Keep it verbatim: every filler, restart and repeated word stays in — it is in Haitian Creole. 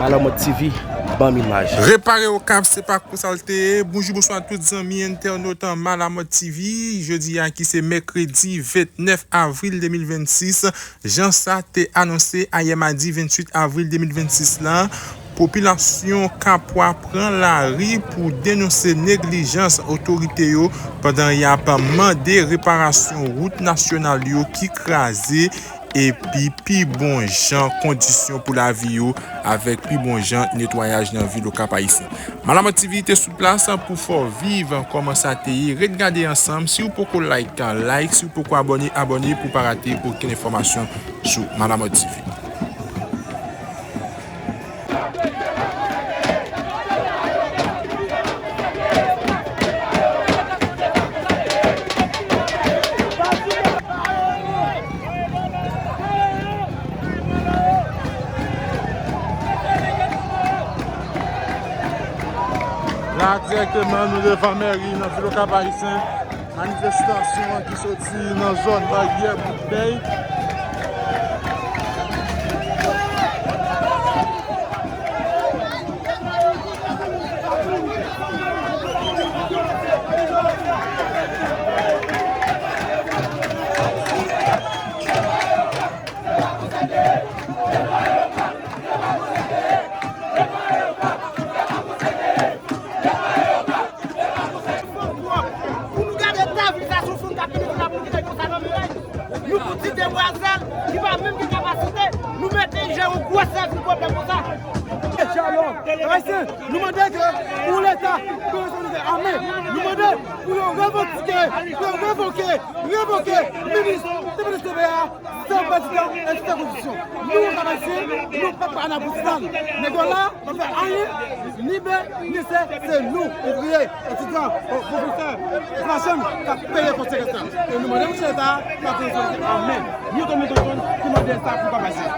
Malamòt T V, ban m imaj. Repare Okap, se pa konsa l te ye. Bonjou, bonswa tout zanmi entènot Malamòt T V. Jodi a ki se mèkredi vennèf avril de mil vennsis, jan sa te anonse ayè madi venntuit avril de mil vennsis la, popilasyon Kapwa pran lari pou denonse neglijans otorite yo pandan y ap mande reparasyon wout nasyonal yo ki kraze epi pi bon jan kondisyon pou lavi yo avèk pi bon jan netwayaj nan vil Okap Ayisyen. Malamòt T V te sou plas pou fè w viv kòman sa te ye. Ret gade ansanm. Si w poko like, like. Si w poko abòne, abòne pou w pa rate okenn enfòmasyon sou Malamòt T V. La, dirèkteman, nou devan mèri nan vil Okap Ayisyen. Manifestasyon an ki soti nan zòn baryè Boutbèy. Pou nou gade ta vi sa sou foun k ap vini, pou nou kite konsa nan miray. Nou pou ti demwazèl ki pa menm gen kapasite, nou mete je yon gwo sèvi pwoblèm konsa. Ayisyen, nou mande ke pou Leta pran responsabilite ame. Nou mande pou yo revandike, pou yo revoke, revoke minis, depite de S P A, san pèdi tan, e san kondisyon. Nou, Okap Ayisyen, nou p ap anabouti nan. Nèg yo la, pa fè anyen, ni bè, ni sè, se nou, ouvriye, etidyan, pwofesè, machann, k ap peye konsekans lan. E nou mande pou Leta, pa pran responsabilite ame. Milton, Milton John, ki mande sa pou Okap Ayisyen.